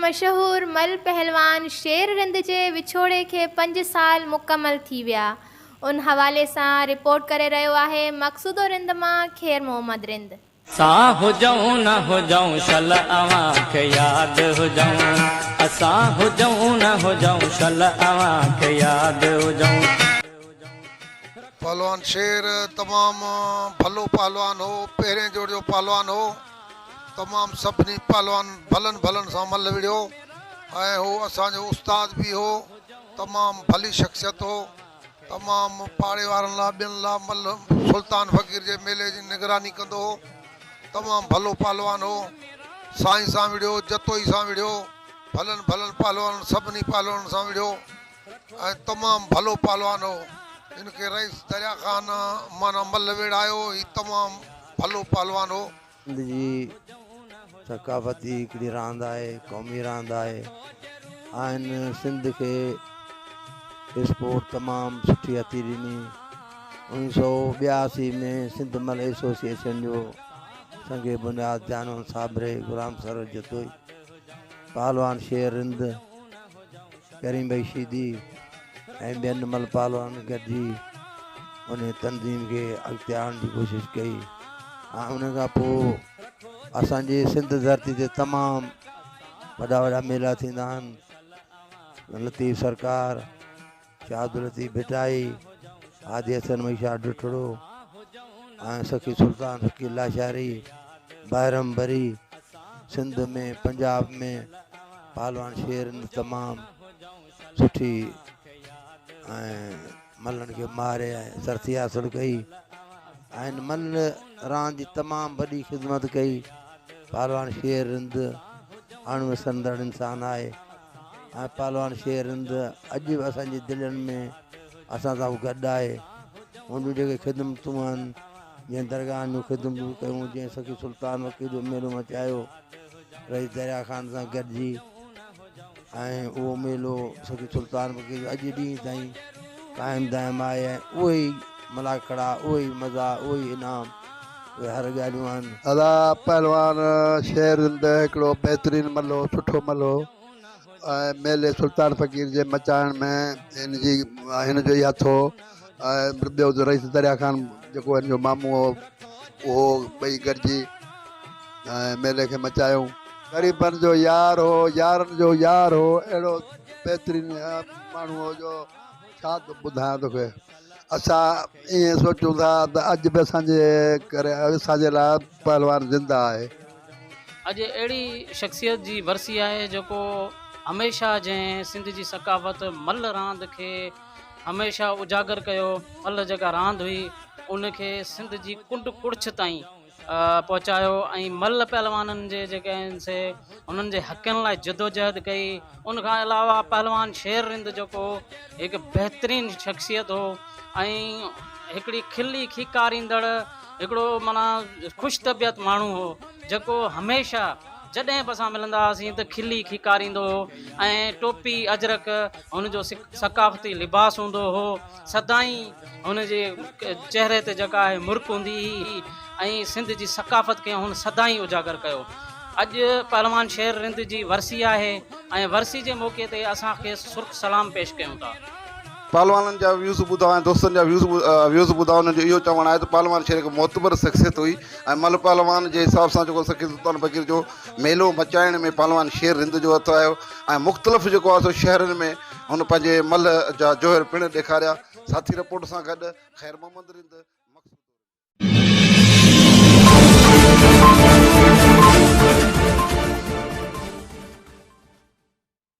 مشهور مل پهلوان شير رند جي وڇوڙي کي پنج سال مڪمل ٿي ويا. ان حوالي سان رپورٽ ڪري رهيو آهي مقصودو رند مان خير محمد رند. اسان هجون نه هجون شل اوهان کي ياد هجون اسان هجون نه هجون شل اوهان کي ياد هجون. پهلوان شير تمام ڀلو پهلوان هو، پهرين جوڙ جو پهلوان هو، تمام سڀني پهلوان ڀلن ڀلن سان ملهه وڙهيو ۽ هو اسان جو استاد به هو، تمام ڀلي شخصيت هو. تمام پاڙي وارن لاء ٻين لاء ملهه سلطان فقير جي ميلي جي نگراني ڪندو هو. تمام ڀلو پهلوان هو. سائين سان وڙهيو، جتوئي سان وڙهيو، ڀلن ڀلن پهلوانن سڀني پهلوانن سان وڙهيو ۽ تمام ڀلو پهلوان هو. هن کي رئيس دريا خان معنيٰ ملهه ويڙهايو. هي تمام ڀلو پهلوان هو. سنڌ جي ثقافتي هڪڙي راند آهي، قومي راند آهي ۽ هن سنڌ کي اسپورٽ تمام سٺي هٿي ڏني. اوڻيھ سو ٻياسي ۾ سنڌ مل ايسوسيئيشن جو سنگ بنياد جانون صابري، غلام سرور جتوئي، پهلوان شير رند، ڪريم ڀائي شيدي ۽ ٻين مل پهلوانن گڏجي انهي تنظيم کي اڳتي آڻڻ جي ڪوشش ڪئي ۽ ان کان پوء اسان جي سنڌ ڌرتي تي تمام وڏا وڏا ميلا ٿيندا آهن لطيف سرڪار شاهه عبداللطيف ڀٽائي هادي حسن مئي شاهه ڊٺڙو ۽ سخي سلطان فقير لاشاري بحرم بري سنڌ ۾ پنجاب ۾ پهلوان شير تمام سٺي ۽ ملن کي ماري ۽ سرسي حاصل ڪئي ۽ هن مل راند جي تمام وڏي خدمت ڪئي. پهلوان شير رند اڻ وسرندڙ انسان آهي ۽ پهلوان شير رند اڄ به اسان جي دلين ۾ اسان سان گڏ آهي. هن جون جيڪي خدمتون آهن جنهن درگاهن جون خدمتون ڪيون جنهن سخي سلطان وڪيل جو ميلو مچايو رئيس دريا خان سان گڏجي ۽ اهو ميلو سخي سلطان فقير جو اڄ ڏينهن تائين قائم دائم آهي ۽ اهي ئي ملاکڙا، اهي ئي مزا، اهي ئي انعام، اهي هر ڳالهيون آهن. ادا پهلوان شير زنده هڪڙو بهترين ملهه هو سٺو ملهه هو ۽ ميلي سلطان فقير جي مچائڻ ۾ هن جي هن جو ئي هٿ هو ۽ ٻيو رئيس دريا خان جيڪو هن جو مامو هو اهو ٻئي گڏجي ۽ ميلي کي مچايائون. غريبن جو يار هو، يارن جو يار هو، اهڙو بهترين ماڻهو هو جو ڇا ٿو ٻڌايان توکي. اسان ائين سوچون ٿا ته اڄ به اسان جي ڪري اسان جي لاء پهلوان زنده آهي. اڄ اهڙي شخصيت جي ورسي آهي جيڪو هميشه جنهن سنڌ جي ثقافت ملهه راند کي هميشه اجاگر ڪيو، ملهه جيڪا راند هئي ان کي سنڌ جي ڪنڊ ڪڙڇ تائين پهچايو ۽ ملهه پهلوانن جي جيڪي آهن سي انهن جي حقن لاء جدوجهد ڪئي ان کان علاوه پهلوان شير رند جيڪو هڪ بهترين شخصيت هو ۽ هڪڙي کلي کيڪاريندڙ هڪڙو معنيٰ خوش طبيعت ماڻهو هو جيڪو هميشه جڏهن به اسان ملندا هئاسين ته کلي کيڪاريندو هو ۽ ٽوپي اجرڪ هن جو ثقافتي لباس هوندو هو سدائين هن جي چهري تي جيڪا آهي مرڪ هوندي هئي ۽ سنڌ جي ثقافت کي هن سدائين اجاگر ڪيو. اڄ پهلوان شير رند جي ورسي آهي ۽ ورسي جي موقعي تي اسان کيس سرخ سلام پيش ڪيون ٿا. پهلوانن جا ويوز ٻڌا ۽ دوستن جا ويوز ويوز ٻڌا انهن جو اهو چوڻ آهي ته پهلوان شير هڪ معتبر شخصيت هئي ۽ ملهه پهلوان جي حساب سان جيڪو سخي سلطان فقير جو ميلو مچائڻ ۾ پهلوان شير رند جو هٿ آيو ۽ مختلف جيڪو آهي سو شهرن ۾ هن پنهنجي ملهه جا جوهر پڻ ڏيکاريا. ساٿي رپورٽ سان گڏ خير محمد رند.